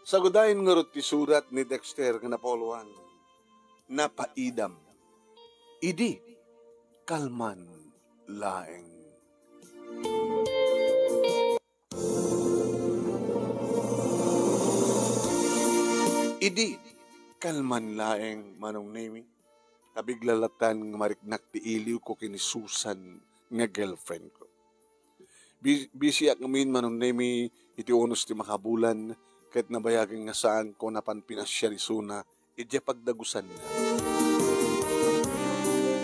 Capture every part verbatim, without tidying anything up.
Sagudayen ngarud ti surat ni Dexter nga napauloan, Napaidam. Idi, kalman laeng. Idi, kalman laeng, Manong Nemi, ta bigla latan nga mariknak ti iliwko ken ni Susan nga girlfriendko. Bi-, bisiak ngamin, Manong Nemi, iti unos ti makabulan, ket nabayagen nga saanko napan pinasiar isuna idiay pagdagusanna.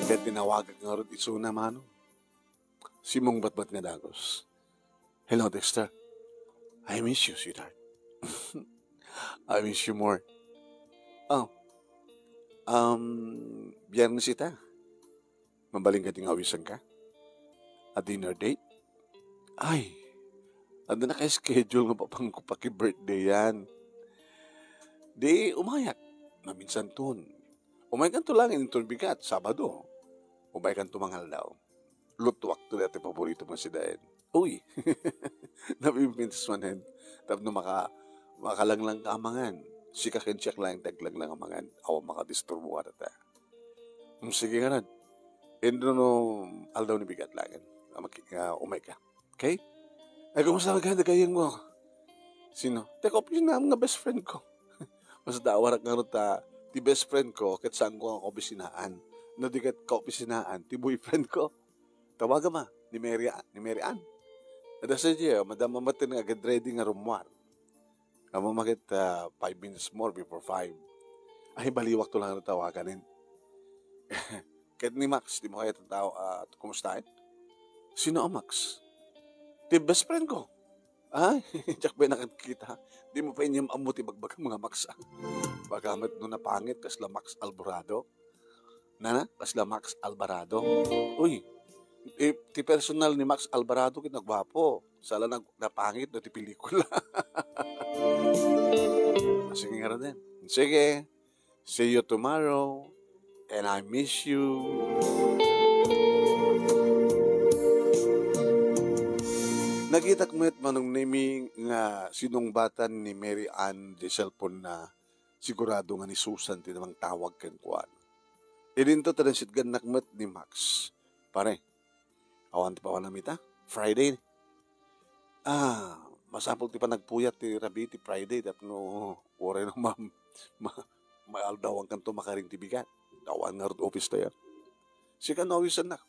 Ket tinawagak ngarud isuna, Manong. Simmungbatbat nga dagus. "Hello, Dexter. I miss you, sweetheart." "I miss you more." "Oh, um, Biyernes ita. Mabalin kadi nga awisenka? A dinner date?" "Ay, adda naka-schedule nga papanko paki-birthday-an. Di umayak. Maminsanton. Umaykanto laeng inton bigat, Sabado. Umaykanto mangaldaw. Lutuakto dayta ti paborito mo sidaen." Uy, nabimbintas manen. Tapno maka-, makalanglang ka amangan. Sika ken siak laeng ti aglanglang amangan. Awan makadisturbo kadata. Hmm, sige ngarud. Inno no aldaw ni bigat laeng. Ah, maki-, ah, umay ka. Okay? Ay, kumusta ka, dagayeng mo? Sino? Ti kaopisinaan nga best friend ko. Mas dawarak ngarud ta, ti best friend ko, ket saanko nga kaopisinaan. No di ket kaopisinaan, ti boyfriend ko. Tawagam a, ni Mary, ni Mary Ann. Adda sadiay, madama met nga agad ready nga rummuar. Ammom a ket, ah, five minutes more before five. Ay, baliwakto lang nga tawaganen. Ket ni Max, dimo kayat a tao, ah, kumustaen? Sino a Max? Ti best friend ko. Ay, diak pay nakakita. Dimo pay inyam ammo ti bagbagam nga Max, ah. Baka met no napangit, kasla Max Alvarado. Nana, kasla Max Alvarado. Uy, eh, ti personal ni Max Alvarado ket nagwapo. Sala nag-, napangit no ti pelikula. Sige ngaruden. Sige. See you tomorrow. And I miss you. Nakitak met, Manong Nemi, nga sinungbatan ni Mary Ann ti cellphone na. Sigurado nga ni Susan ti mangtawag kenkuana. Idinto ta nansitgannak met ni Max. "Pare, awan ti papanam ita? Friday." "Ah, masapul ti panagpuyat ti rabii ti Friday tapno uray no ma-, ma-, maaldawankanto makaring ti bigat. Awan ngarud office tayo." "Sika no awisennak?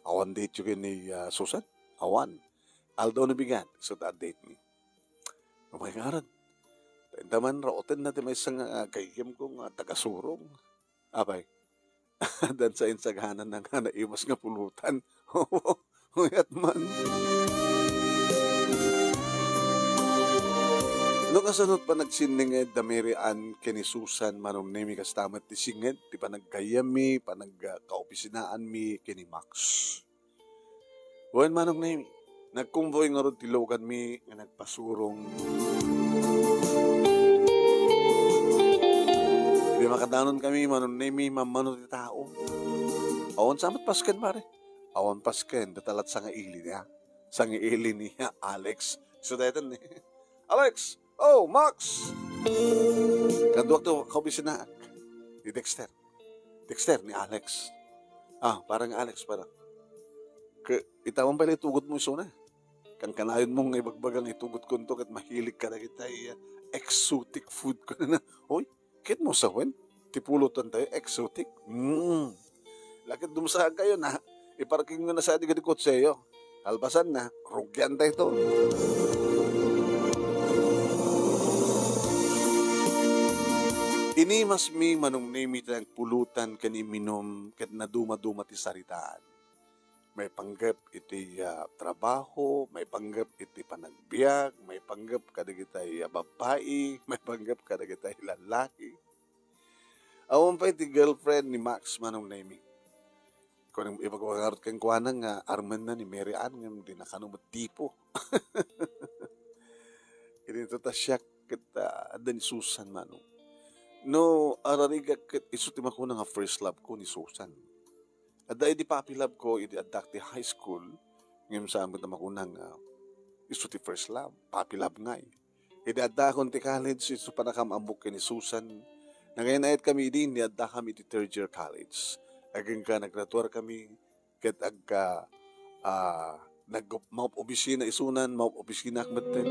Awan date yo ken ni, ah, Susan?" "Awan. Aldaw no bigat, isu ti date mi." Apay ngarud. Ta inta man, raotenna ti maysa nga gayyemko nga taga-Surong. Apay, addan sa insagana na nga naimas nga pulutan. Uyat man. No kasano ti panagsinninged da Mary Ann ken ni Susan, Manong Nemi, kasta met ti singed ti panaggayyemmi, panagkaopisinaanmi ken ni Max. Wen, Manong Nemi, nagkonvoy ngarud ti luganmi nga nagpasurong. Idi makadanonkami, Manong Nemi, mammano ti tao. Awan sa met pasken, pare. Awan pasken, data lat sangaili ni, ah. Sangaili ni, ah, Alex. So, daytan ni, "Alex! Oh, Max!" Kaduak to, kaopisinaak. Ni Dexter. Dexter, ni Alex. Ah, parang Alex, parang. Ke, itawan pay la itugot mo isuna. Kankanayon mo nga ibagbaga nga itugot ko nto ket mahilig ka dagitay, ah, exotic food ko na. Hoy, ket mo sawen? Ti pulutan tayo, exotic. Mm. Lakit dumsa kayo na. Iparking nyo na sa di kotseyo. Kalpasan na, rugian tayo to. Inimasmi, Manong Nemi, ti nagpulutan ken imminum ket naduma-duma ti saritaan. Maipanggep iti, ah, trabaho, maipanggep iti panagbiag, maipanggep kadagitay, ah, babbai, maipanggep kadagitay lallaki. Awan pay ti girlfriend ni Max, Manong Nemi. Kun ibagbaga ngarud kenkuana nga armenna ni Mary Ann ngem dina kano met tipo. Idinto ta siak ket, ah, adda ni Susan, Manong. No ararigak ket isu ti makuna nga first love ko ni Susan. Adda idi puppy love ko idi addak ti high school, ngem saan met a makuna nga isu ti first love, puppy love ngay. Idi addaakon ti college, isu pannakam-ammok ken ni Susan. Nangayan-ayat kami idi, ni addakami iti third year college. Agingga naggraduar kami, ket agka, ah, nag-, maop-obisina isunan, maop-obisinaak metten.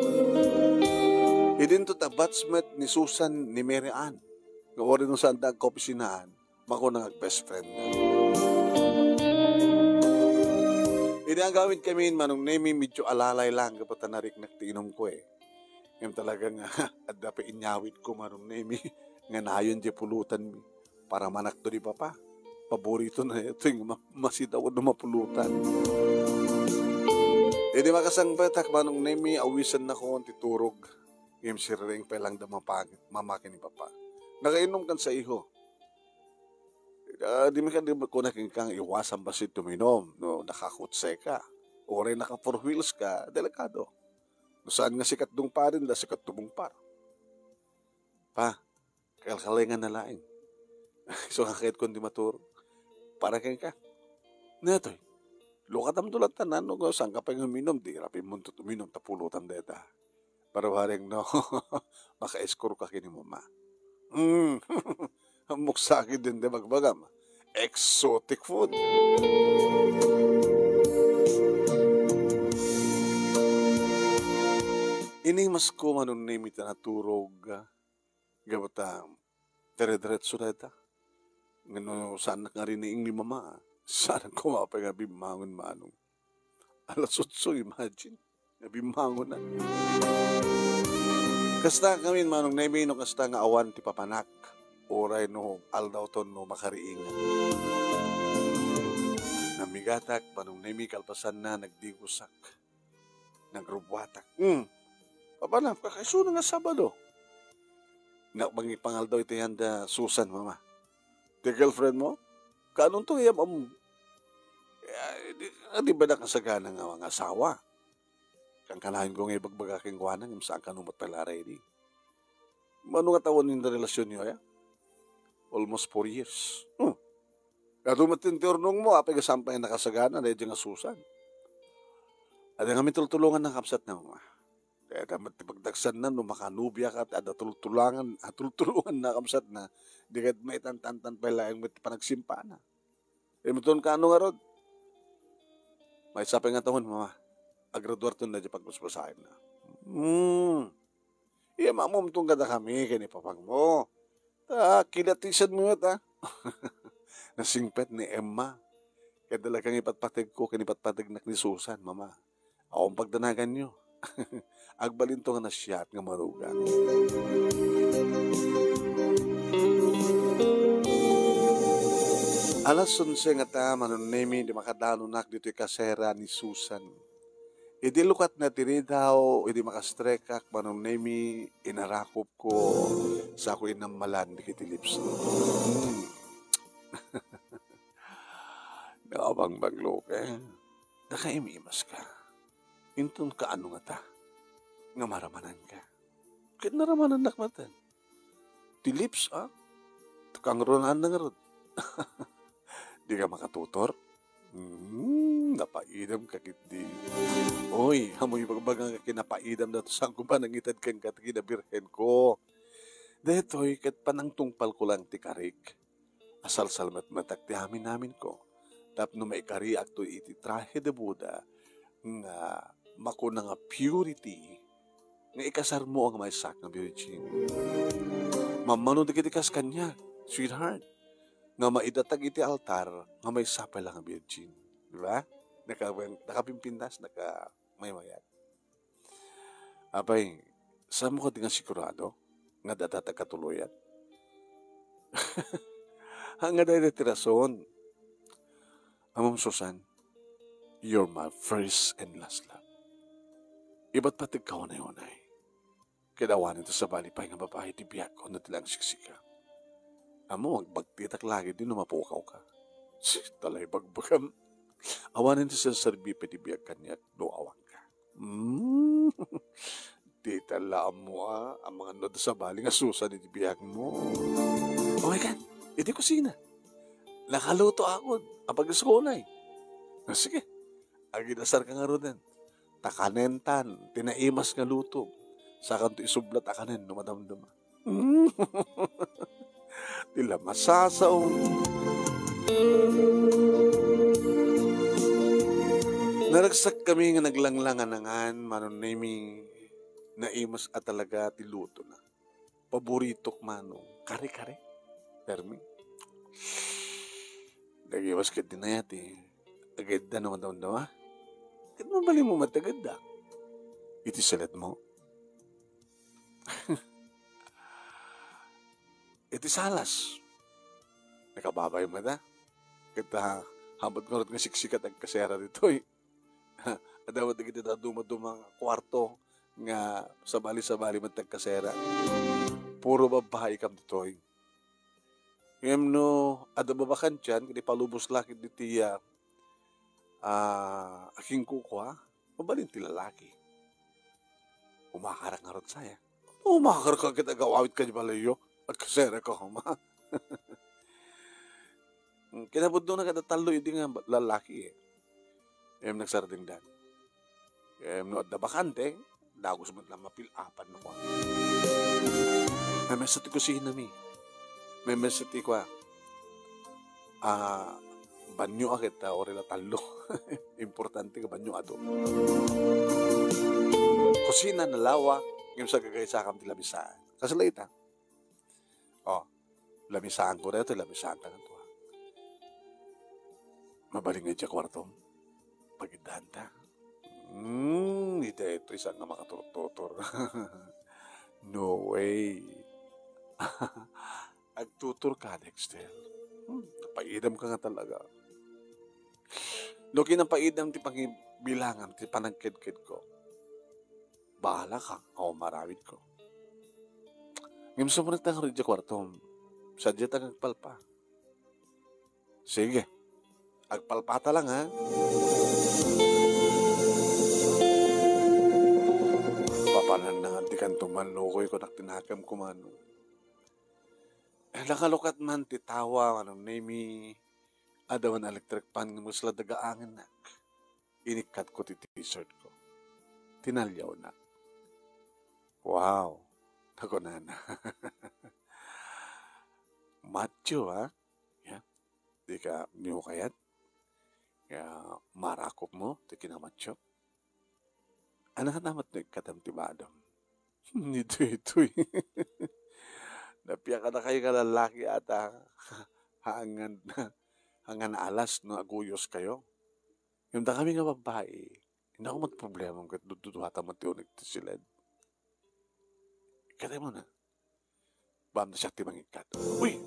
Idinto ta batch met ni Susan ni Mary Ann. Nga uray no saanda agkaopisinaan, makuna nga best friend na. Idi agawid kami, Manong Nemi, medyo alalay lang, gapu ta nariknak ti inumko eh. Ngem talaga nga, adda pay inyawidko, Manong Nemi, nga nayon di pulutanmi. Para manakto di papa. Paborito na ito yung ma-, masidaw no mapulutan. Idi makasangpetak, Manong Nemi, awisan na ko ti turog. Ngem sirreng pay lang da mapangit, mamaki ni papa. Nakainom kan sa iho. Ah, di mi ka, di ko na kinkang iwasan basit tuminom, no, nakakutsay ka. Uray naka four wheels ka, delikado. No saan nga sikat dungparin, da sikat tumungpar. Pa, kalkalengan na laeng. So, nga kahit kundi maturog. Para kenka. Netoy, lukatam to lang tanan, no, saan ka pa nga uminom, di rapin mo to uminom, tapulutan deta. Para wareng, no, maka-score ka kini mama. Mm. Ammok sa akin din, di bagbagam. Exotic food. Ini mas ko, Manong Nemi, ta naturog, ah. Gapu ta, dire-diretso na ita. Ngano, saan na nga riniing ni mama? Saan ko mapay nga bimmangon, Manong? Alas otso, imagine. Nga bimmangon na. Kasta kami, Manong Nemi, no kasta nga awan ti papanak. Uray no aldaw to no makariing. Namigatak, Manong Nemi, kalpasan na, nagdigusak. Nagrubuatak. Hmm. Papa na, kakaisuna nga Sabado. Nga pangipangaldaw iti yanda Susan, mama. Ti girlfriend mo? Kaanonto nga yam-, am-, eh, di, di ba nakasagana nga mga asawa? Kankanayon ko nga ibagbaga kenkuana, ngem saan kano met pala ready. Mano nga tawen nga relasyon yo, ya? Almost four years. Hmm. Kadu met ti urnong mo, apay nga saan pay nakasagana, na nga Susan. Adda kami tultulongan na kamsat na, mama. Kaya dapat ti pagdagsan na, no makanubia ka, adda tultulangan, ah, tultulongan na kamsat na, di ka maitantantan pay laeng met panagsimpana. Imuton ka, ano nga rod? Maysa pay nga tawen, mama. Agraduar ton na di pagpaspasaen na. Hmm. Iya, mamumtong kada kami, kay ni papang mo. Ta, kilatisan mo ta. Nasingpet ni Emma. Kaya talagang ipatpateg ko, kay ipatpategnak ni Susan, mama. Awan pagdanagan nyo. Agbalinto nga nasyat nga marugang. Alas onse nga ta, Manong Nemi, di makadanonak ditoy kasera ni Susan. Idi lukatna ti ridaw, idi makastrekak, Manong Nemi, inarakopko, sako inammalan dagiti lips. Hmm. Nakabangbanglo ka. Nakaimimas ka. Inton kaano nga ta, nga maramananka. Ket naramanannak maten. Ti lips, ah? Kangrunaanna ngarud. Di ka makatutor? Hmm, napaidam ka ketdi. Oy, amoy bagbaga nga kinapaidam da to, saan ko ba nangited kenka ti kinabirhen ko? Daytoy ket panangtungpal ko lang ti karik. Asalsalmetmetak ti amin-amin ko. Tapno maikariakto iti trahe de boda nga makuna nga purity nga ikasarmo nga maysak nga virgin. Mammano dagiti kas kaniak, sweetheart, nga maidatag iti altar nga maysa pay la nga virgin. Di ba? Naka-, nakapimpintas, naka-, maymayat. Apay, saanmo kadi nga sigurado nga adda ti katuloyan? Nga dayta ti rason. Ammom, Susan, you're my first and last love. Ipatpategka unay-unay. Ket awanen ti sabali pay nga babai ti biagko no di lang siksika. Ammom, agbagtitak lagi di no mapukaw ka. Sis, talay bagbagam. Awanen ti serserbi pay ti biag kaniak no awan ka. Mm. Dita la ammo, ah, amangan no adda sabali nga Susan iti biagmo. O, ikan, iti kusina. Nakaluto akon, apag-eskolay. Ah, sige, agidasar ka ngaruden. Ta kanentan, ti naimas nga luto. Sakanto isublat a kanen no madamdama. Ti la masasao. Naragsakkami nga naglanglangan a ngan, Manong Nemi, naimas a talaga ti lutona. Paboritok, Manong. Kare-kare. Permi. Nagiwas ket dinaya ti agedda no madamdama. Ket mabalinmo met ti agedda. Iti saledmo. Iti salas. Nakababay met a. Ket, ah, hamat ngarud nga siksikat agkasera ditoy. Adda met dagiti dadduma-duma nga kuarto nga sabali-sabali met agkasera. Puro babbai kam ditoy. Ngem no adda babakantian, ket ipalubos la ket ditoy, ah, ah, akinkukua, mabalin ti lalaki. Umakarak ngarud saya. Umakarak ket agaw-awit ka di balayyo. Agkasera ka, homa. Kinapudno na kada tallo idi nga lalaki, eh. Em, nagsardengdan. Em, no adda bakante, dagus met lang mapil-apan no kua. Memes ti kusina mi. Memes ti kua. Ah, banyo a ket, ah, uri la tallo. Importante nga banyo adu. Kusina, nalawa, ngem sa gagaysakam ti lamisaan. Kasla ita? Oh, lamisaanko daytoy, lamisaanta ngarud. Mabalin nga idiay kuartom. Pagiddaanta. Hmm, iti daytoy saan nga makaturtutor. No way. Agtutor ka, Dexter. Hmm, napaidam ka nga talaga. No kinapaidam ti pangibilangam, ti panagkedkedko. Bahala ka, awan maaramidko. Ngem sumrekta ngarud idiay kuartom. Sadiata nga agpalpa. Sige. Agpalpata lang, ha? Papanan na nga di kanto manlukoy ko nak tinakam kumano. Eh, nakalukat man ti tawa, Manong Nemi, adda man electric fan nga musla daga angennak. Inikkatko ti t-shirt ko. Tinaliawnak. Wow! Nakunana. Macho, ha? Ya? Di ka miukayat? Ya, marakop mo, ti kinamacho? Ano ka namat no ikkatam ti badam? Ditoy, ditoy. Napiakadakayo nga lalaki ata. Hangan, hangan alas no aguyos kayo. Yung da kami nga babae, hindi ako magproblema ket dududuhatan mo ti unik ti siled. Ikatay mo na. Bam na siya ti mangikkat. Uy!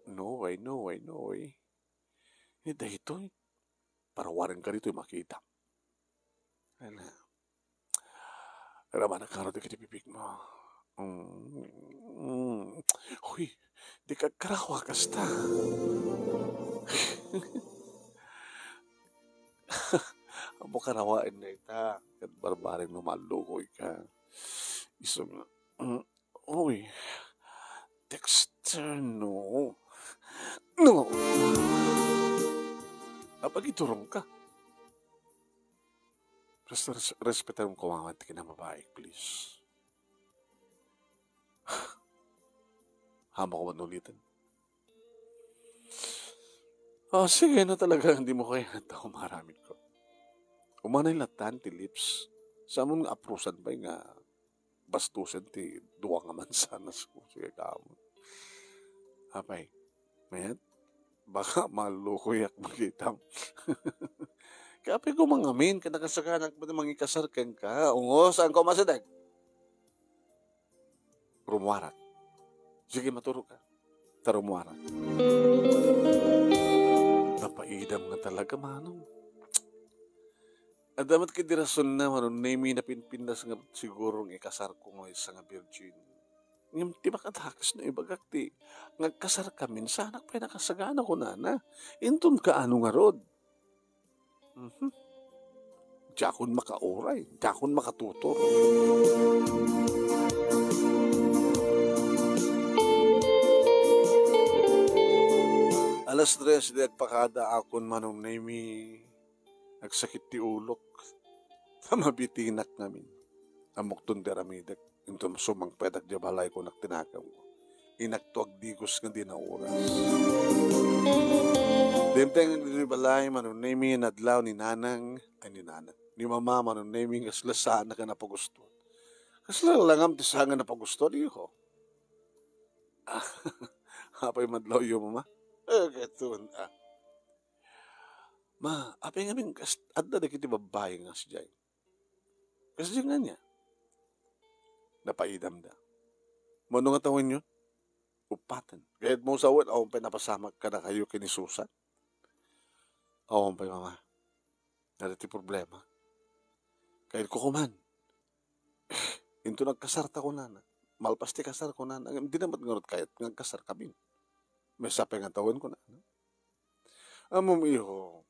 No way, no way, no way. Ni daytoy. Parawaren ka ditoy makita. Ano? Ramanak ka dagiti bibig mo. Mm, mm. Uy, di ka karawa kasta. Amo karawaen na ita. Ket barbareng no mallukoy ka. Isu nga. Mm, uy. Dexter, no. No. Apagiturom ka. Res-, res-, respetaron ko nga ti kinababaik, please. Hamo ko man ulitin. Oh, sige, no talaga, hindi mo kaya, tao maramid ko. Umanay latan ti lips. Samon nga aprusan pay nga bastusen ti dua nga mansanas ko. Sige, kamo. Apay, mayat? Baka malukoyak makitam. Kaya apay ko mangamin, ket nakasaganak ba mangikasar kenka? Ungo, saan ko masideg? Rumuarak. Sige, maturo ka. Ta rumuarak. Napaidam nga talaga, manong. Adda met kadi rasonna, Manong Nemi, napinpintas nga siguro nga ikasarko nga maysa nga virgin. Ngem ti makadakes no ibagak ti nga agkasarkamin, saanak pay nakasagana kunana. Inton kaano ngarud? Mhm. Diakon makauray, diakon makatutor. Alas tres di agpakada akon, Manong Nemi. Agsakit ti ulok. Ta mabitinak ngamin. Ammokton ti aramidek. Inton sumangpetak diay balay, kunak ti nakemko. Inakto agdigos nga dina oras. Dimteng ditoy balay, Manong Nemi, nadlaw ni Nanang, ay, ni Nanang, ni Mama, Manong Nemi, kasla saan nga napagusto. Kasla langam ti saan nga napagusto, diho. Ah, apay madlawyo, Mama? Eh, ketun, ah. Ma, apay ngamin, kas-, adda dagiti babbai nga sdiay. Kasdiay nga ania? Napaidamda. Mano nga tawenyo? Uppaten. Kayatmo sawen, awan pay napasamak kadakayo ken ni Susan? Awan pay, Mama. Adda ti problema. Kayatko koman. Inton agkasarta kunana. Malpas ti kasar kunana. Ngem dina met ngarud kayat nga agkasarkamin. Maysa pay nga tawen kunana. Ammom, iho,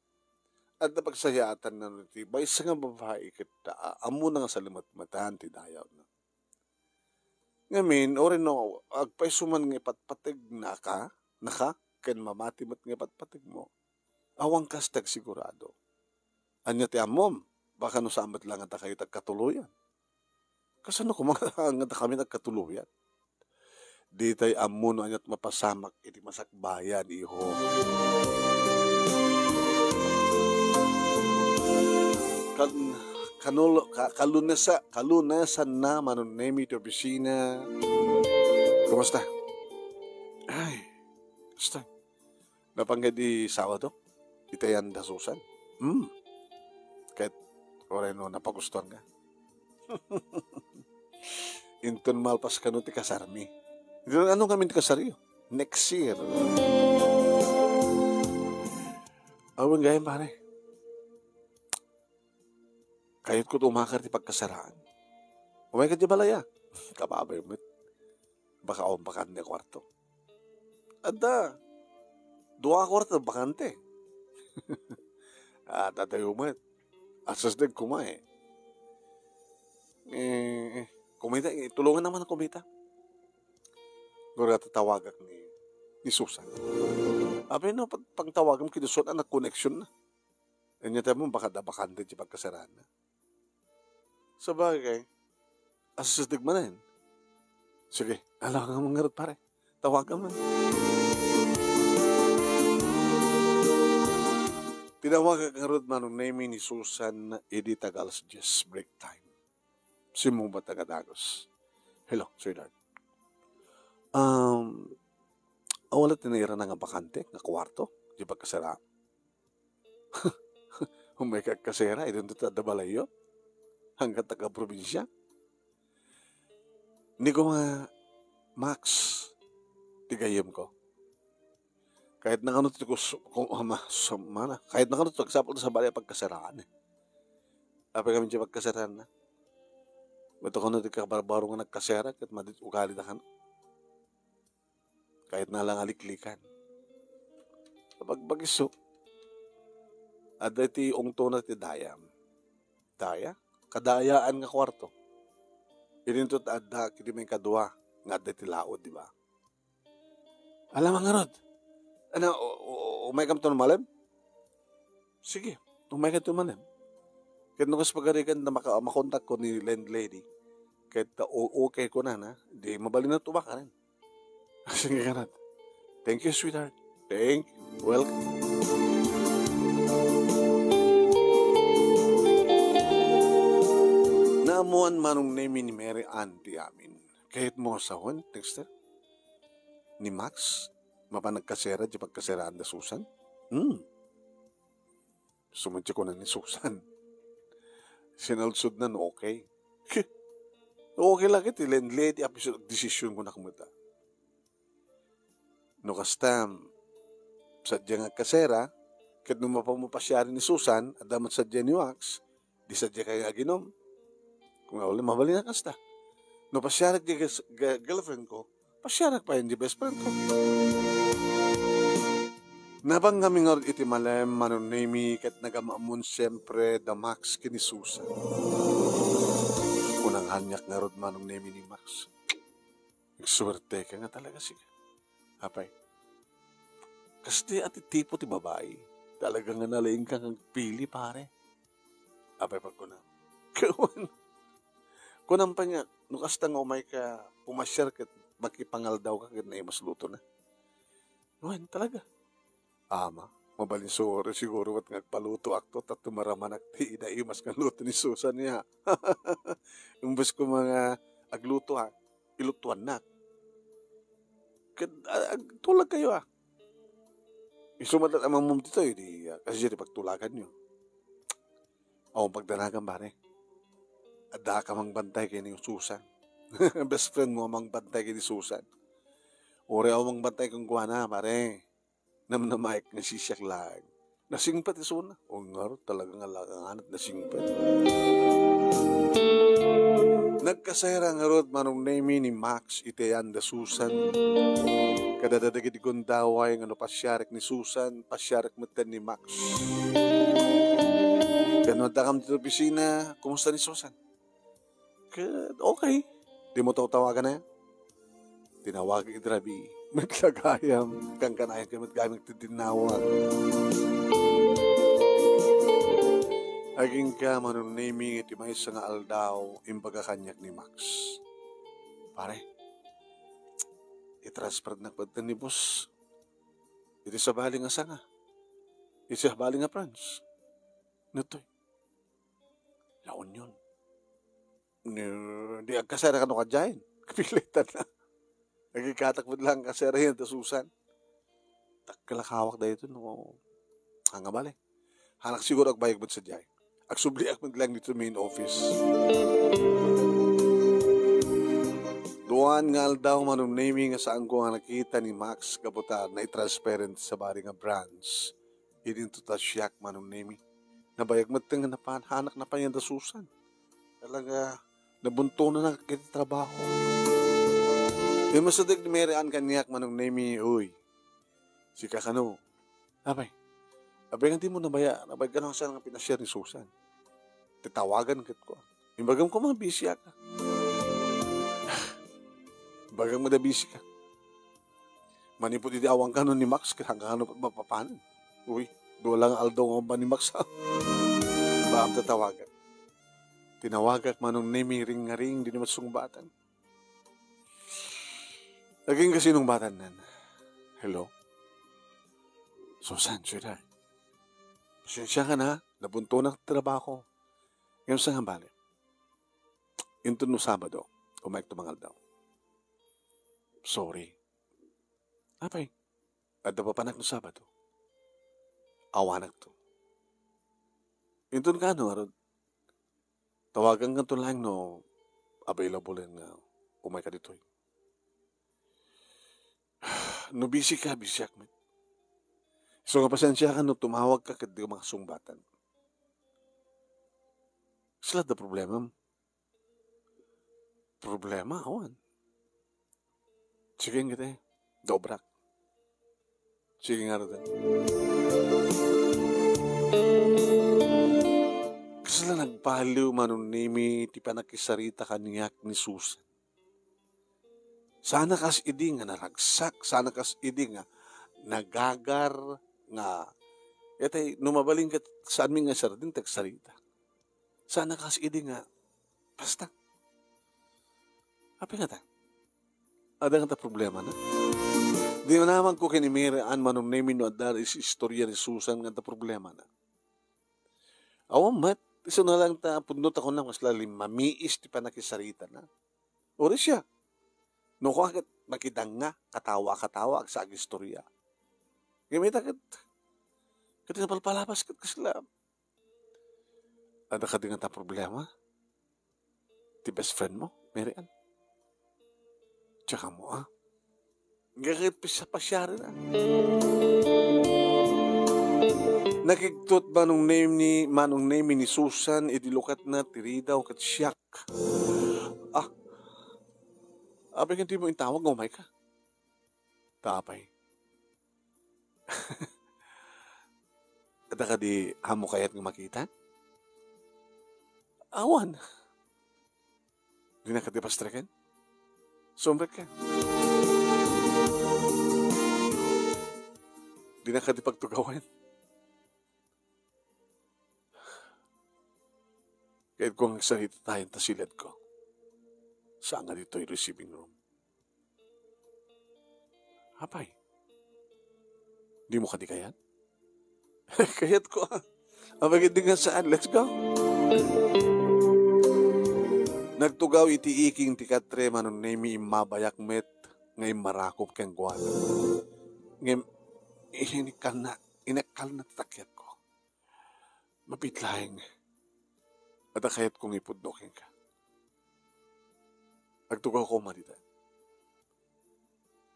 adda pagsayaatan nano ti maysa nga babai ket, ah, ammona nga salimetmetan ti dayawna. Ngamin, uray no agpayso man nga ipatpategnaka, naka, ken mamati met nga ipatpategmo, awan kas ti agsigurado. Ania ti ammom? Baka no saan met la nga dakayo ti agkatuloyan. Kasano koma nga dakami nagkatuloyan? Ditay ammo no aniat mapasamak iti masakbayan, iho. Kan-, kanul-, ka-, kalunesa-, kalunesanna, Manong Nemi, ti opisina. Kumusta? Ay, kumusta? Napan kadi Sabado? Itayan da Susan? Hmm. Ket, uray no napagustuan ka. Inton malpas kano ti kasarmi. Inton ano ngamin ti kasaryo? Next year. Awan gayam, pare. Kayatko ti umakar ti pagkasaraan. Umayka ti balay, a. Kababay met. Baka awan bakante a kuarto. Adda. Dua a kuarto bakante. Ah, tatayo met. Asasdeg kuma, eh. Eh, kumita, eh, tulungan naman ang kumita. Gura tatawagak ni, ni Susan. Abi no, pag, pagtawagam kini Susan, anak connection na. Anya tayo mo, baka da bakante di pagkasaraan na. Sabagay, asasdeg manen. Sige, ala ka man ngarud, pare. Tawagan man. Tinawag ngarud Manong Nemi ni Susan idi taga alas dies break time. Simmungbat nga dagus. Hello, sweetheart. Um, awala ti nairana nga bakante nga kuarto, di pagkasaraan. Umay ka kasera, idunto ta adda balayyo. Hanggat taga probinsya. Ni kuma, Max, ti gayyemko. Kahit nakano ti kus-, kung, ama, sumana. Kahit nakano ti agsapul ta sa balay a pagkasaraan, eh. Apay kami ti pagkasaraan na. Ba't ako na ti kabarbaro nga nagkasera, ket madit ugali da kan. Kahit na lang aliklikan. Kapag pag-isu, adda iti ungtona ti dayam. Daya? Kadayaan nga kuarto. Idinto ta adda, kidi may kadua, nga adda iti laod, di ba? Alam nga ngarud. Ano, u-, u-, umay kam to malem? Sige, umay ka to malem. Ket no kas pagarigan na maka-, makontak ko ni landlady. Ket, uh, o-, okay ko na, na. Di mabalin na tubak, aren. Sige ka na. Thank you, sweetheart. Thank you. Welcome. Naamuan Manong Nemi ni Mary Ann ti amin. Kahit mo sawen, texter? Ni Max? Mapan nagkasera, di pagkaseraanda Susan? Hmm. Sumadya ko na ni Susan. Sinalsod na no okay. Okay lagi ti landlady a piso desisyon ko na kumita. No kasta, sadya nga kasera, ket no mapamupasiari ni Susan, adda met sadya ni Wax, di sadya kayo aginom. Kung awli, mabalin na kasta. No pasiarak di gas-, ga-, girlfriend ko, pasiarak pa yun di best friend ko. Nabang kami ngarud iti malem, Manong Nemi, ket nagamamon siempre da Max ken ni Susan. Kunang hanyak ngarud, Manong Nemi, ni Max. Nagsuwerte ka nga talaga, sige. Apay, kasta ti tipo ti babai. Talaga nga nalaing ka nga agpili, pare. Apay pagkuna, kawan. Kunam pay nga, no kasta nga umayka pumasiar ket makipangaldawka ket naimas lutona. Wen, talaga. Ama, mabalin siguro, siguro met nga agpalutoakto, ta tumaramanak ti inaimas nga luto ni Susan ya. Imbes ko nga agluto, ha, ilutuannak. Ket, a-, agtulagkayo, a. Isu met laeng ammom ditoy, di, a, kasdiay ti pagtulaganyo. Awan pagdanagam, pare. Adda ka mangbantay ken ni Susan. Best friend mo a mangbantay ken ni Susan. Uray awan mangbantay kenkuana, pare. Namnamaek nga sisiak laeng. Nasingpet isuna. O ngarud, talaga nga laeng a nasingpet. Nagkasayra ngarud Manong Nemy ni Max iti ayan da Susan. Kadada dagiti gundaway nga no pasiarek ni Susan, pasiarek metten ni Max. Ken no addakam ditoy opisina, kumusta ni Susan? Ket okay. Dimo tawtawagan a? Tinawag iti rabii. Met gagayam, kankanayon ket met gayam ti tinnawa. Agingga, Manong Nemy, iti maysa nga aldaw, imbaga kaniak ni Max. Pare, itransfernak metten ni boss iti sabali nga sanga. Iti sabali nga branch. Ditoy La Union. Ni, di agkasera kano kadiay. Kapilitan na. Nagikatak met lang kasera yan, ta Susan. Takkalakawak dayto, no. Ang abali. Hanak siguro agbayag met sadiay. Agsubliak met lang dito main office. Duan nga aldaw, Manong Nemy, nga saanko nga nakita ni Max gapu ta naitransferent sa bari nga branch. Idinto ta siak, Manong Nemy. Nabayag met nga napan, hanak napan yan da Susan. Talaga, nabuntonan na ket trabaho. Immasideg ni Mary Ann kaniak, Manong Nemy, uy. Sika kano. Apay, apay nga di mo nabaya, nabayag kano saan nga pinasiar ni Susan. Tatawagan ket ko. Imbagam ko, mga busy ka. Imbagam mo da busy ka. Manipud iti awan kano ni Max, ket hanggang ano mapapanen? Uy, dua lang aldaw nga umba ni Max, ha? Baam tatawagan. Tinawagak, Manong Nemy, ring nga ring, di naman sungbatan. Naging kasinungbatan nan. Hello? Susan, sweetheart. Pasensya ka na, nabuntonak ti trabaho. Ngem saan nga bale? Inton no Sabado, umayek to mangaldaw. Sorry. Apay, adda papanak no Sabado? Awanak to. Inton kano, ngarud, tawagan kanto laeng no available nga umayka ditoy. No busy ka, busyak met. So, nga pasensya ka no tumawag ka ket di ka makasungbatan. Sila da problema. Problema, awan. Sige, ngiti. Dobrak. Sige nga, Rodan. Kasla nagbaliw, Manong Nemy, ti panakisarita kaniak ni Susan. Sana kas idi nga naragsak, sana kas idi nga nagagar, nga, etay, no mabalin ket saanmi nga sardin, ti agsarita. Sana kas idi nga, basta. Apay ngata? Adda ngata problema na? Di naman ko ken ni Mary Ann, Manong Nemy, no adda is-, istorya ni Susan nga adda problema na. Awan met, isu na lang ta, pudno ta kunam, kasla mamiis ti panakisarita na. Uri siya. No, kua ket makidanga, katawa, katawa, agsa agistorya. Ngem ita ket, ket napalpalabas ket kasla. Adda kadi ngata problema? Ti best friend mo, Mary Ann? Tsaka mo, ah? Ngakit pisa pasiari na. Nakigtot Manong Nemy ni, Manong Nemy ni Susan, idi lukatna ti ridaw ket siak. Ah, apay ket di mo intawag nga umayka? Ta apay. Adda kadi ammo kayat nga makita? Awan. Di na kadi pastreken? Sumrek ka. Di na kadi pagtugawan. Kayat ko nga agsalita tayo ta silad ko. Saan nga ditoy receiving room? Apay, dimo kadi kayat? Kayatko, a. Apay, ket di nga saan. Let's go. Nagtugaw iti iking ti katre, Manong Nemi, immabayak met nga immarakop kenkuana. Ngem, inikkanna, inekkalna ti takyatko. Mapit laeng. Adda kayatko nga ipudno kenka. Agtugawko koma dita.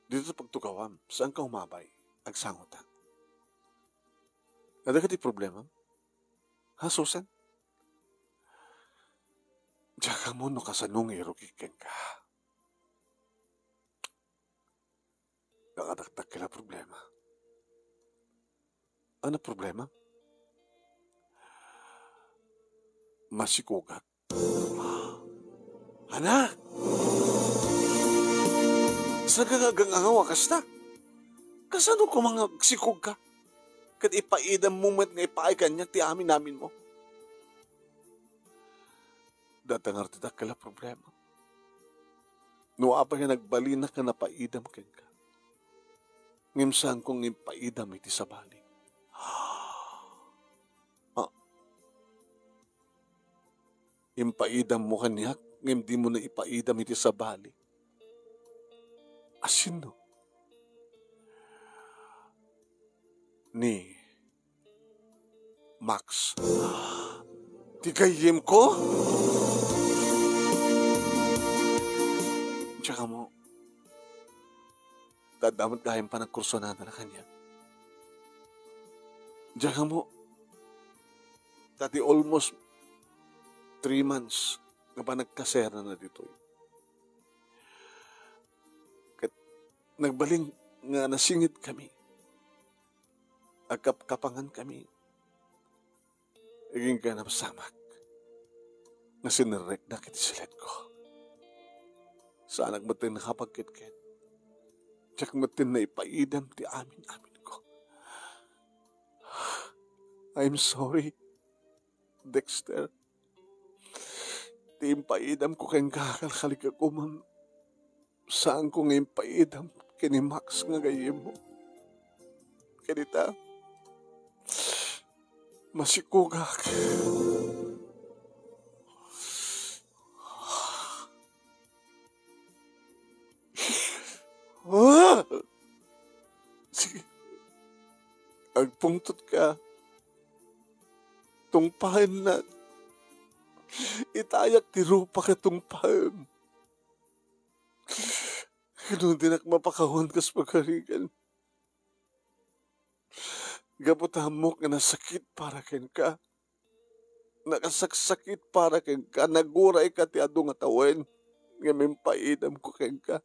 Dita pagtugawam, saanka umabay. Agsangotak. Adda kadi problemam? Ha, Susan? Diak ammo no kasano nga irugik kenka. Nakadakdak la problema. Ano problema? Masikugak. Ana? Saan ka nga agangaw a kasta? Kasano koma nga agsikog ka? Ket ipaidam mo met nga ipaay kaniak ti amin-amin mo? Data ngarud ti dakkel a problema. No apay nga nagbalinak nga napaidam kenka, ngem saanko nga impaidam iti sabali. Ah, impaidam mo kaniak, ngem dimo na ipaidam iti sabali. Asino? Ni Max. Ti gayyemko? Diak ammo. Adda met gayam panagkursuanana kaniak. Diak ammo. Ta ti almost three months nga panagkaserana ditoy. Ket nagbalin nga nasingit kami. Agkapkapangan kami. Agingga napasamak nga sinerreknak iti siletko. Saanak metten nakapagketket. Diak metten naipaidam ti amin-aminko. I'm sorry, Dexter. Ti impaidamko kenka, kalkaliek a kumam. Saanko nga impaidam ken ni Max nga gayyemmo. Ken ita, masikugak. Ah! Sige. Agpungtotka. Tungpaennak. Itayak ti rupa ket tungpaem. Ngem dinak mapakawan kas pagarigan. Gapu ta ammok nga nasakit para kenka. Nakasaksakit para kenka. Nagurayka ti adu nga tawen. Ngem impaidamko kenka.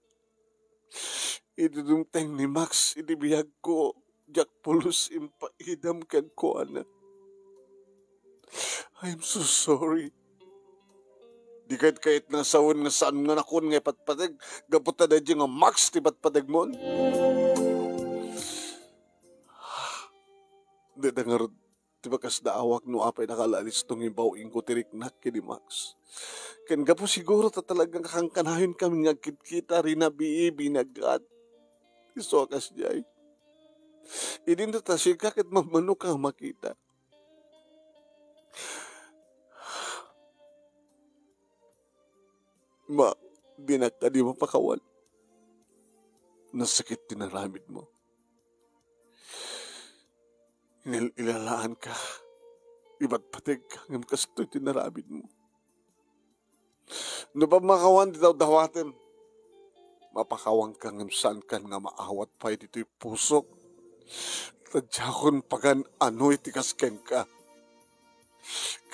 Idi dumteng ni Max iti biagko, diak pulos impaidam kenkuana. I'm so sorry. Di ket kayatna sawen nga saan nga nakon nga ipatpateg, gapu ta daydiay nga Max ti patpategmon. Dayta ngarud ti pakasdaawak no apay nakalalis ti ngibaw-ingko ti riknak ken ni Max. Ken gapu siguro ta talaga nga kankanayon kami nga agkitkita, rinabii, binagat. Isu a kasdiay. Idinto ta sika ket mammanok a makita. Ma, dinak kadi mapakawan. Nasakit ti naramidmo. Inil-ilalaanka. Ipatpategka ngem kastoy ti naramidmo. No pammakawan ti dawdawatem, mapakawanka ngem saankan nga maawat pay ditoy pusok. Ta diakon pagan-ano iti kas kenka.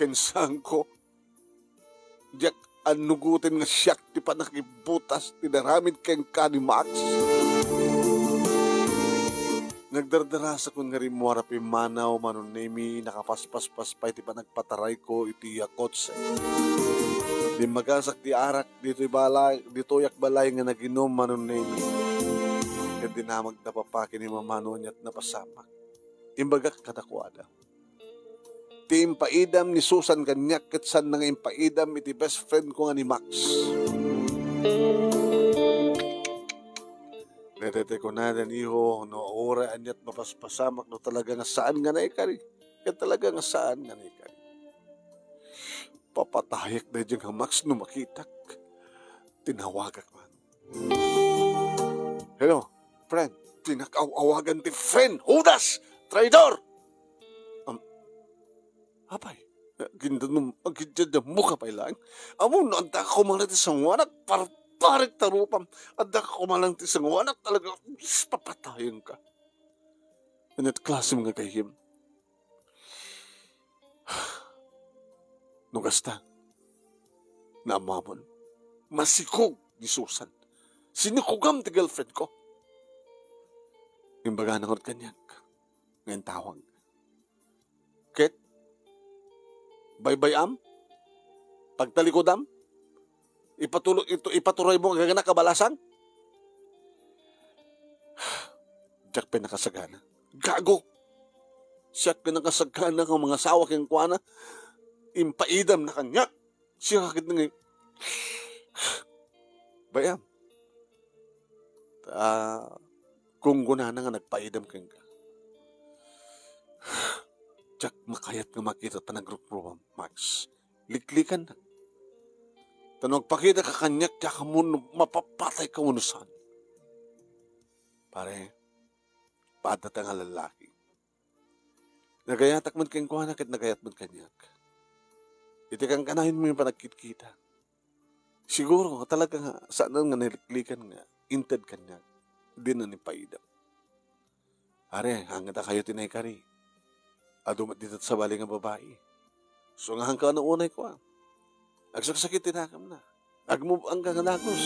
Ken saanko, diak annugoten nga siak ti pannakibutas ti naramid kenka ni Max. Nagdardarasakon nga rimmuar a pimmanaw, Manong Nemi, nakapaspaspas pay ti panagpatarayko iti yakotse. Dimmagasak ti arak ditoy balay, ditoyak balay nga naginum, Manong Nemi. Ket dinamagda papa ken ni Mama no aniat napasamak. Imbagak kadakuada. Ti impaidam ni Susan kaniak ket saanna nga impaidam iti best friend ko nga ni Max. Daytoy ti kunada, iho, no uray aniat mapaspasamak, no talaga nga saan nga naikari. Ket talaga nga saan nga naikari. Papatayak daydiay nga Max no makitak. Tinawagak man. Hello, friend. Dinak aw-awagan ti friend. Hudas! Traidor! Am, apay, gindanum-, gindanumok ka pay laeng. Ammom no adda ka koma laeng ti sangoanak, parparekta rupam. Adda ka koma laeng ti sangoanak, talaga, papatayenka. Ania ti klasem nga gayyem? No kasta, naammuamon, masikog ni Susan. Sinikogam ti girlfriend ko. Imbagana ngarud kaniak nga intawag. Ket, baybay-am, pagtalikudam, ipatulo-, ito-, ipaturaymo nga agana kabalasang? Diak pay nakasagana. Gago! Siak nga nakasagana nga mangasawa kenkuana, impaidamna kaniak. Siak ket nga, bay-am. Ta, gunggonana nga nagpaidam kenka. Diak makayat nga makita ta nagrukruam, Max. Liklikannak. Ta no agpakitaka kaniak, diak ammo no mapapatayka wenno saan. Pare, padata nga lallaki. Nagayatak man kenkuana ket nagayat man kaniak. Iti kankanayon mo yung panagkitkita. Siguro nga talaga nga saan nga naliklikan nga inted kaniak, di na ni paida. Are, hangit a kayo ti naikari. Adu met dita sabali nga babai. Sungahanka no unay ko, ah. Agsaksakit ti nakamna. Agmubangka nga dagus.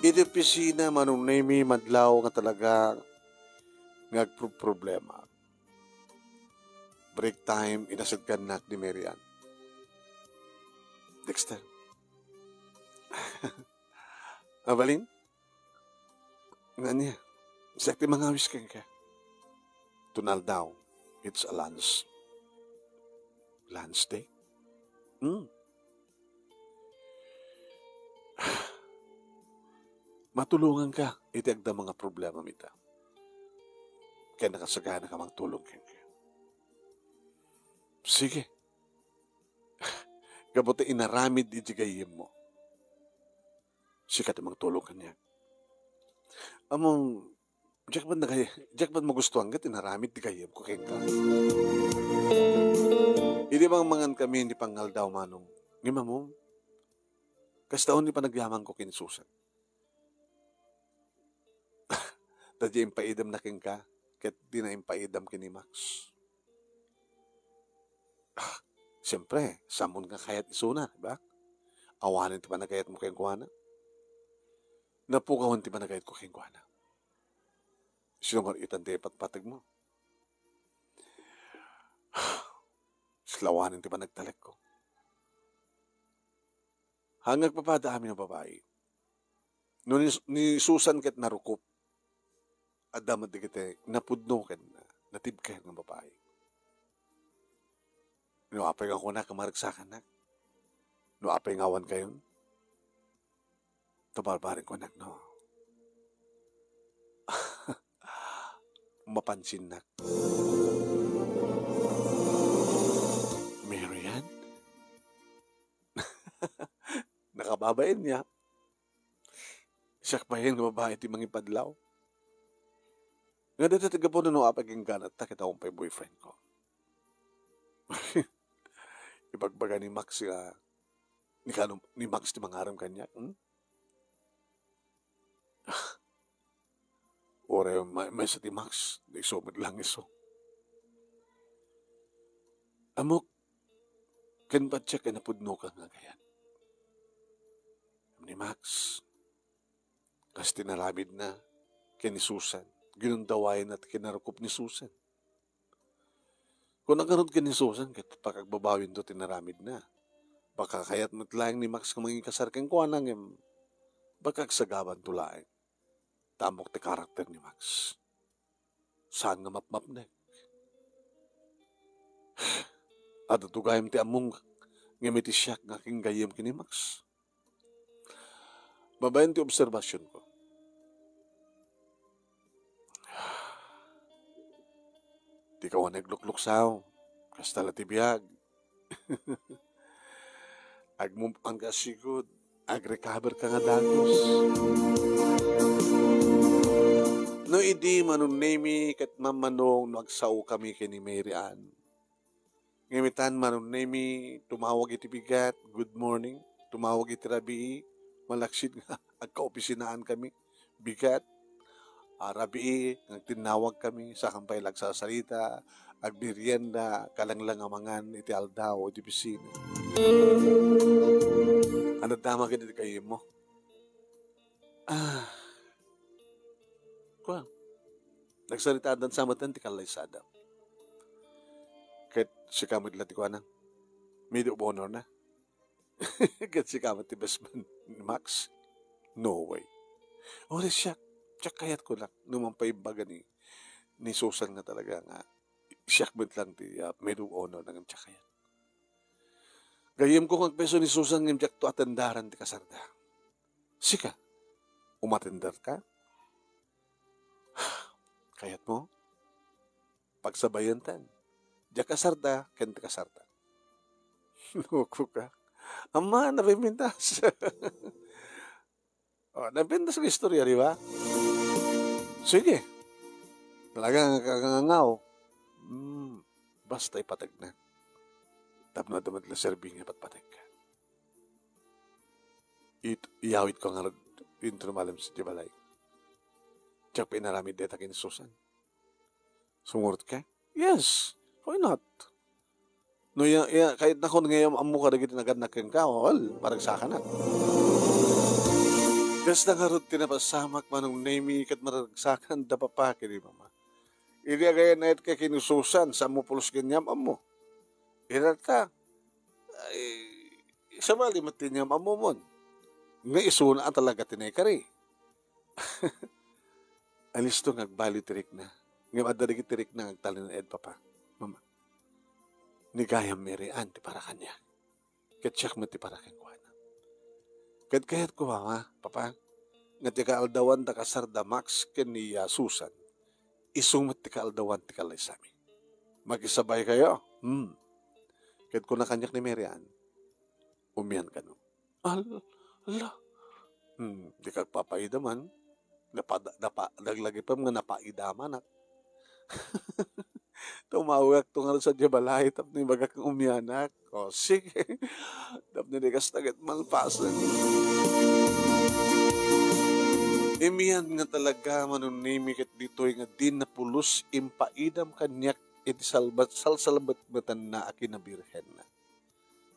Iti opisina, Manong Nemy, madlaw nga talaga nga agproproblema. Break time, inasidkannak ni Mary Ann. Dexter. Mabalin? Nga niya, siak ti mangawis kenka. Tunaldaw, it's a lunch. Lunch day? Hmm. Matulonganka iti agda mga problema mita. Kaya nakasagana ka mangtulong kenka. Sige. Gapu ta inaramid iti gayyemmo. Sika ti mangtulong kaniak. Ammom, diak man nagay-, diak man magustuhan ket inaramid ti gayyemko kenka. Idi mangmangan kami ni Pangaldaw, Manong, ngem ammom, kasta ni panagyamanko ken Susan. Ta di impaidamna kenka, ket di na impaidam ken ni Max. Ah, siempre, saanmo nga kayat isuna, di ba? Awanen ti panagayatmo kenkuana. Napukawan ti panagayatko kenkuana. Sino nga itan ti ipatpategmo? Silawanen ti panagtalekko. Hangagpapada amin a babai. No ni, ni Susan ket narukup, adda met dagiti napudno ken natibker nga babai. No apay nga kunak a maragsakannak? No apay nga awan kayon? Tabalbalen kunak, no? Mapansinnak. Mary Ann? Nakababain niya. Siak payen nga babai ti mangipadlaw. Nga daytoy ti gapu no apay kenka ta ket awan pay boyfriend ko. Ibagbaga ni Max nga, ni kano, ni Max ti mangarem kaniak, hmm? Uray may, maysa ti Max, isu met lang isu. Ammok, ken patiek a napudnoka nga agayat. Ni Max, kas ti inaramidna ken ni Susan, ginundawayanna ti kinarukup ni Susan. Kunak ngarud ken ni Susan ket pakagbabawinto ti inaramidna. Baka kayat met laeng ni Max nga mangikasar kenkuana ngem baka agsagabanto laeng. Ta ammok ti karakter ni Max. Saan nga mapmapnek. Adda tugayen ti ammom Ngem iti siak nga akin gayyem ken ni Max, babaen ti obserbasionko, dika awan aglukluksaw. Kasta la ti biag. Ag-move on ka sigud. Ag-recover ka nga dagus. No idi, Manong Nemy ket Ma'am Manong, no agsaokami ken ni Mary Ann. Ngem itan, Manong Nemy, tumawag iti bigat, "Good morning." Tumawag iti rabii, malaksid nga agkaopisinankami. Bigat. Ah, rabii, nagtinnawagkami, saan pay la agsasarita, agmerienda, kalanglang a mangan iti aldaw, iti opisina. Ano dama ket iti gayyemmo? Ah, kuan. Nagsaritaandan sa metten ti kallaysada. Ket sika met la ti kuana, maid of honor na. Ket sika met ti best man ni Max? No way. Uray siak, siak kayatko nak no mapaimbag ni, ni Susan nga talaga nga siak met lang ti, ah, maid of honor na ngem siak kayat. Gayyemko nga agpayso ni Susan ngem diakto atendaran ti kasarda. Sika, umatender ka? Kayatmo? Pagsabayantan. Diak kasarda ken ti kasarda. Loko ka. Ama, napintas. Oh, napintas nga istorya, di ba? Sige. Talaga nga kakangangaw. Hmm, basta ipateg na. Tapno adda met la serbi nga ipatpateg ka. It-, iyawid ko ngarud intro malem sa balay. Diak pinaramid dayta ken ni Susan. Sumurot ka? Yes. Why not? No, iya, iya, kayatnakon nga am-ammo kadagiti nagannak kenka, well, maragsakan. Kasta ngarud ti napasamak, Manong Nemy, ket maragsakan da papa ken ni mama. Idi agayannayat ka ken ni Susan, saan mo pulos ken ni am-ammo? Ida ta, ay, sabali met ti ni am-ammomon. Nga isuna a talaga ti naikari. Alisto nga agbaliw ti rikna. Ngem adda dagiti rikna nga agtalinaed, papa, mama. Ni gayam Mary Ann ti para kaniak. Ket siak met ti para kenkuana. Ket kayatko, mama, papa, nga ti kaaldawan da kasarda Max ken ni, ah, Susan, isu met ti kaaldawan ti kallaysami. Makisabay kayo? Hmm. Ket kuna kaniak ni Mary Ann, "Umian kano." Al-, ala. Hmm, dika agpapaida man. Napada-, napa-, naglagipem nga napaidamanak. Tumawagakto ngarud sa diay balay tapno ibagak nga umianak. O, sige. Tapno di kasta ket malpasen. Imian nga talaga, Manong Nemy, ket ditoy nga di napulos impaidam kaniak iti salbat-, salsalbetmetanna a kinabirhenna.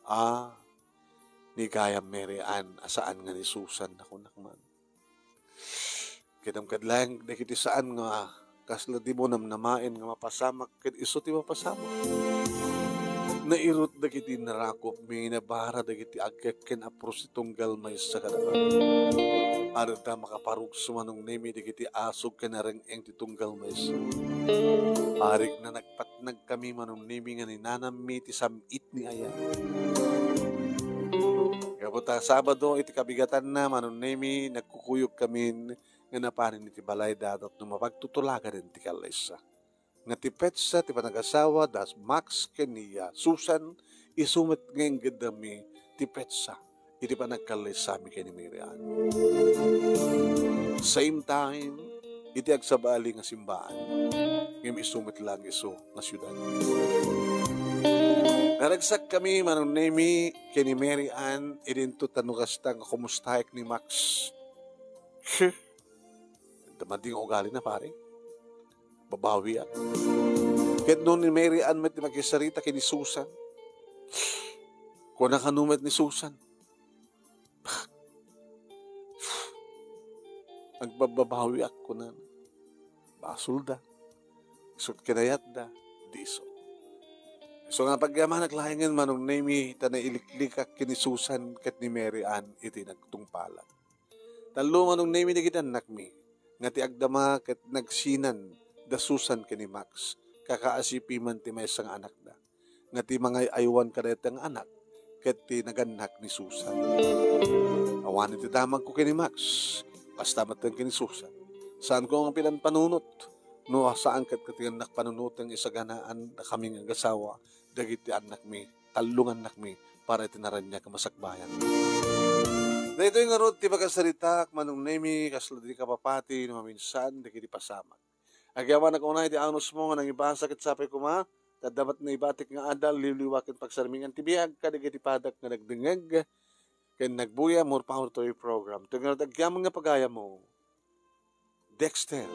Ah, ni gayam Mary Ann a saan nga ni Susan, nakunak man. Kidam ket laeng dagiti saan nga kasla di mo namnamaen nga mapasamak ket isu ti mapasamak. Nairut dagiti narakopmi, nabara dagiti agkek ken apros ti tunggal maysa kadakami. Adda makaparugso, Manong Nemy, dagiti asog ken areng-eng ti tunggal maysa. Arigna nagpatnagkami, Manong Nemy, nga ni nanammi ti sam-it ni Ayan. Gapu ta Sabado iti kabigatanna, Manong Nemy, nagkukuyogkamin nga napanen iti balayda tapno mapagtutulaganen ti kallaysa. Nga ti petsa ti panagasawa da Max ken ni, ah, Susan, isu met nga inggeddami ti petsa iti panagkallaysami ken ni Mary Ann. Same time, iti agsabali nga simbaan, ngem isu met lang isu nga siudad. Naragsakkami, Manong Nemy, ken ni Mary Ann, idinto ta no kasta nga kumustaek ni Max. He, maddi nga ugalina, pare. Babawiak. Ket no ni Mary Ann met ti makisarita ken ni Susan, kuna kano met ni Susan, "Agbababawiak," kunana. Basolda. Isut' kinayatda, di isu. Isu nga pagyamanak laengen, Manong Nemy, ta nailiklikak ken ni Susan ket ni Mary Ann iti nagtungpalan. Tallo, Manong Nemy, dagiti annakmi, nga ti agdama ket nagsinan da Susan ken ni Max, kakaasipi man ti maysa nga anakda, nga ti mangay-aywan kadayta nga anak, ket ti nagannak ni Susan. Awan iti damagko ken ni Max, kasta met ken ni Susan. Saanko nga pilan panunot, no saan ket ket annak panunoten nga isaganaan a kami nga agasawa, dagiti annakmi, tallongannakmi para iti naraniag a masakbayan. Daytoy ngarud ti pakasaritak, Manong Nemi, kasla di kapapati no maminsan dagiti pasamak. Agyamanak unay ti anusmo nga nangibasa ket sapay koma, ta adda met naibatik nga adal, liwliwa ken pagsarmingan ti biag kadagiti padak nga nagdengngeg ken nagbuya. More power to your program. Itoy ngarud agyamanak nga pagayammo, Dexter.